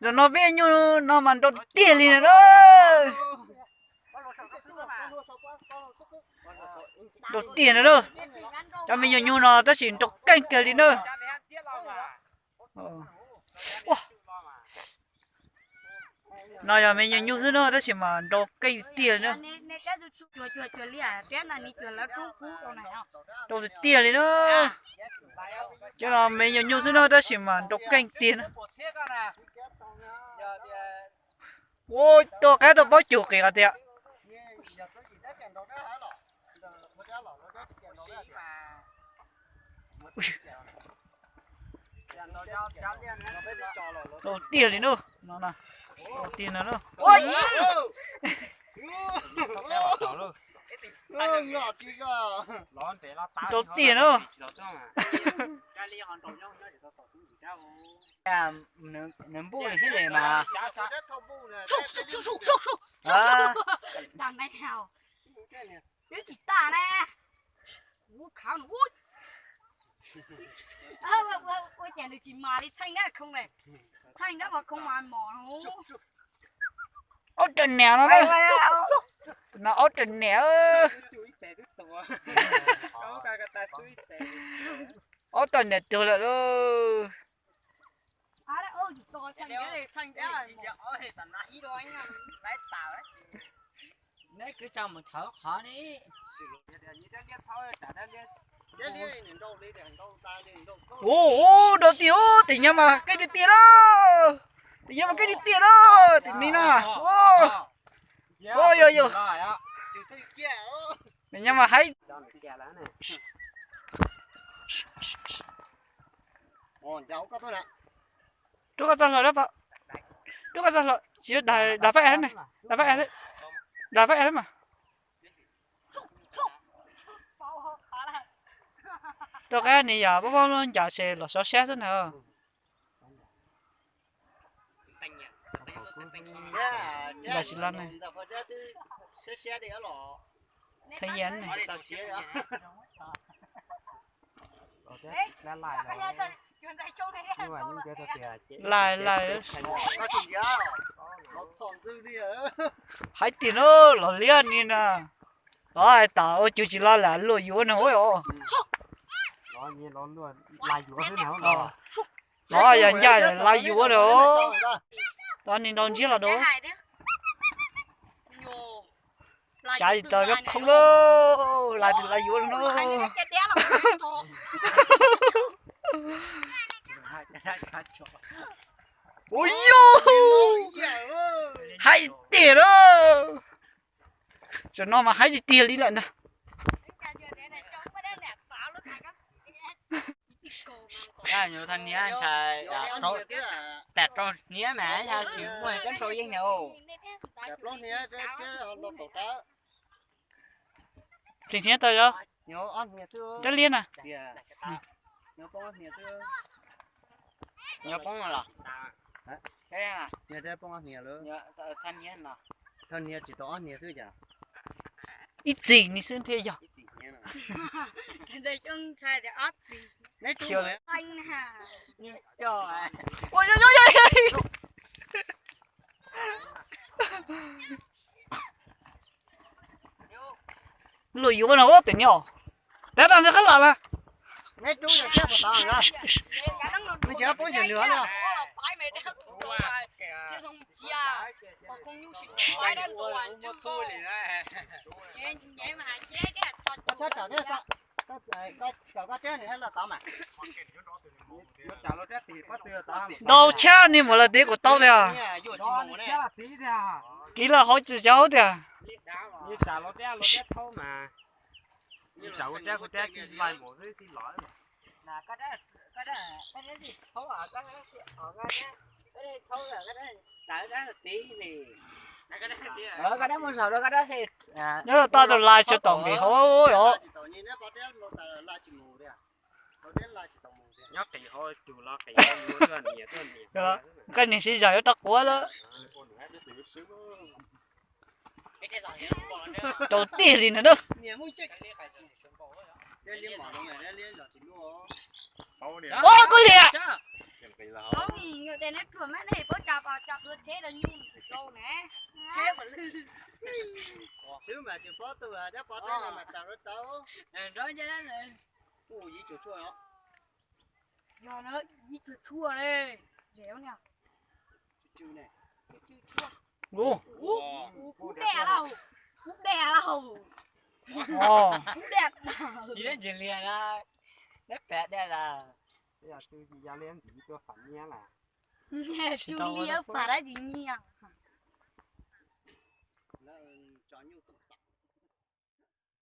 Zaum no peb nyuj no mas nrau tiag li na. Nrau tiag na. Cov me nyuam nyuj no tab sis nrau keej kawg li na. No yog me nyuam nyuj xwb na tab sis mas nrau keej tiag na. Nrau tiag tiag li na. Cov no me nyuam nyuj xwb na tab sis mas nrau keej tiag na. Ua, tua qab tau pob cug qis qas tias. Nrau tiag li na. No, nrau tiag na. Nrau tiag na. Nws npuj nws thiaj li mas. Twb tsis tas na. Ua cas nws tsis mas li txheej dab khoo, txheej dab khoo mas mom. Ob raws niam no, no ob raws niam. Ob raws niam tuag lawm lauj. Neb kwv tso mus thawv qhov ni. Ub, ub, nrau tiag, ub, tim nyob mas keej tiag tiag lauj. Tim nyob mas keej tiag tiag lauj, tim ni no. Ub, yog yog. Tim nyob mas haib. Rub koj txoj hlawv, rub koj txoj hlawv, tsis dag, dag pab es ne, dag pab es, dag pab es mas. Tuaj qab ni yog pab pab ncaws ces los xyov siab xwb na. Ncaws tsis los ne. Thaj yas ne. Lais lais. Hais tias no los liab ni na. Los hais tas ua cus tsis los lam luag yuav no os. Los yog ncaj lais yuav no. Los ni nrau ntsiab los dua. Cav tsis tau cov khoob lauj, lais tus lais yuav no. Ua yus, haib tiag lauj. Tam no mas haib tiag tiag li lawm ntag. Thaj niab ntshai, tas rau hniab mas yog tsis muaj cov nrau yeej na. Pleeg hniab tau yog. Rab liab na. Nyob poob los? Thaj niab tsis tau ob hniav xwb cas? Ib txim ni xwb thiaj yog. Luag yuav no pem ni os. Tab tag nrho qab los na. Nrau tshaj ni mus lawm tias kuv tau tiag. Kiv los hauv tsis cov tiag. Nyob tau tus lais tsis tau nqis hauv os. Nyob qis hauv tus los qis hauv. Koj niag siv zog yuav rau quav lawm. Rau tiag li na. Ua kuv liam. Xwb mas tsis paub tus dab pov teb no mas tsaws rau tau. Nrov ncaj, ua yim cuag tshuaj os. Yog na, yim cuag tshuaj le. Zem ne. Ub dej lauj, ub dej lauj, ub dej. Yim dab tsi liag na, dab pem dej lauj. Yog tus yim yog li ntxiv tua fam nyiaj lawm. Tus li fam dab tsi nyiaj.